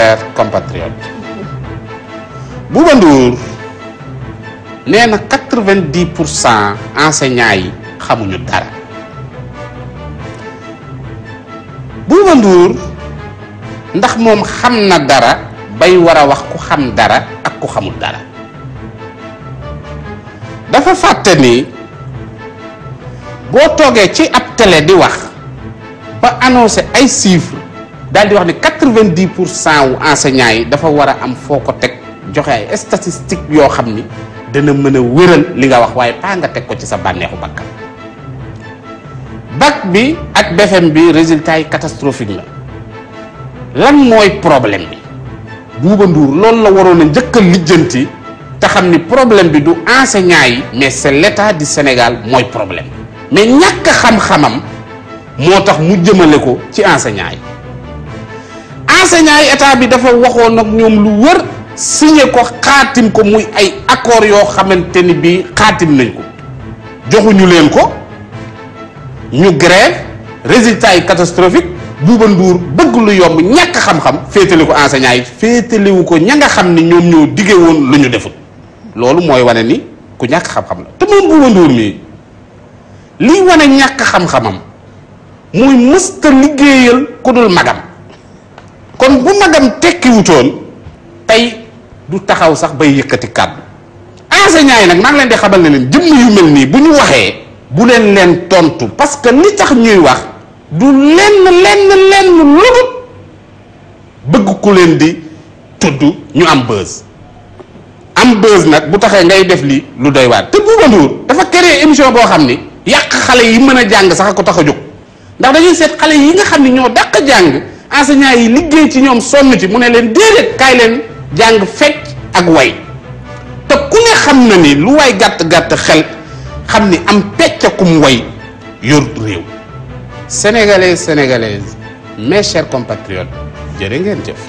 chers compatriotes Bouba Ndour nee na 90% enseignants yi xamuñu dara Bouba Ndour ndax moom xam na dara bay war a wax ku xam dara ak ku xamul dara dafa fàtte ni boo toogee ci ab télé di wax ba annoncé ay chiffres daal di wax ni 90% wu enseignants yi dafa war a am foo ko teg joxe ay statistiques yoo xam ni dana mën a wéral li nga wax waaye pas nga teg ko ci sa bànneexu bakkan bac bi ak BFEM bi résultat yi catastrophique la lan mooy problème bi Bouba Ndour loolu la waroon a njëkk a lijjanti te xam ni problème bi du enseignant yi mais c'est l'état du Sénégal mooy problème mais ñàkk xam-xamam moo tax mu jëmale ko ci enseignant yi état bi dafa waxoon ak ñoom lu wër signé ko xaatim ko muy ay accords yoo xamante ni bii xaatim nañ ko joxuñu leen ko ñu grève résultat yi catastrophique Bouba Ndour bëgg lu yomb ñàkk xam-xam féetali ko enseignants yi féetaliwu ko ña nga xam ni ñoom ñoo dige woon lu ñu defut loolu mooy wane ni ku ñàkk xam-xam la te moom Bouba Ndour mii liy wane ñàkk xam-xamam muy mësta liggéeyal ku dul magam kon bu magam tekkiwutoon tey du taxaw sax bay yëkkati kàddu enseignants yi nag maa ngi leen di xamal ne leen jëmm yu mel nii bu ñu waxee bu leen tontu parce que li tax ñuy wax du lenn lu bëgg ku leen di tudd ñu am buzz nag bu taxee ngay def li lu doy waar te Bouba Ndour dafa créer émission boo xam ni yàq xale yi mën a jàng sax a ko tax a jóg ndax dañuy seet xale yi nga xam ni ñoo dàq jàng enseignants yi liggéey ci ñoom sonn ci mu ne leen déedéet kaay leen jàng fecc ak way te ku ne xam na ni lu way gàtt xel xam ni am peccakum way yor réew sénégalais sénégalaises mes chers compatriotes jërë ngeen jëf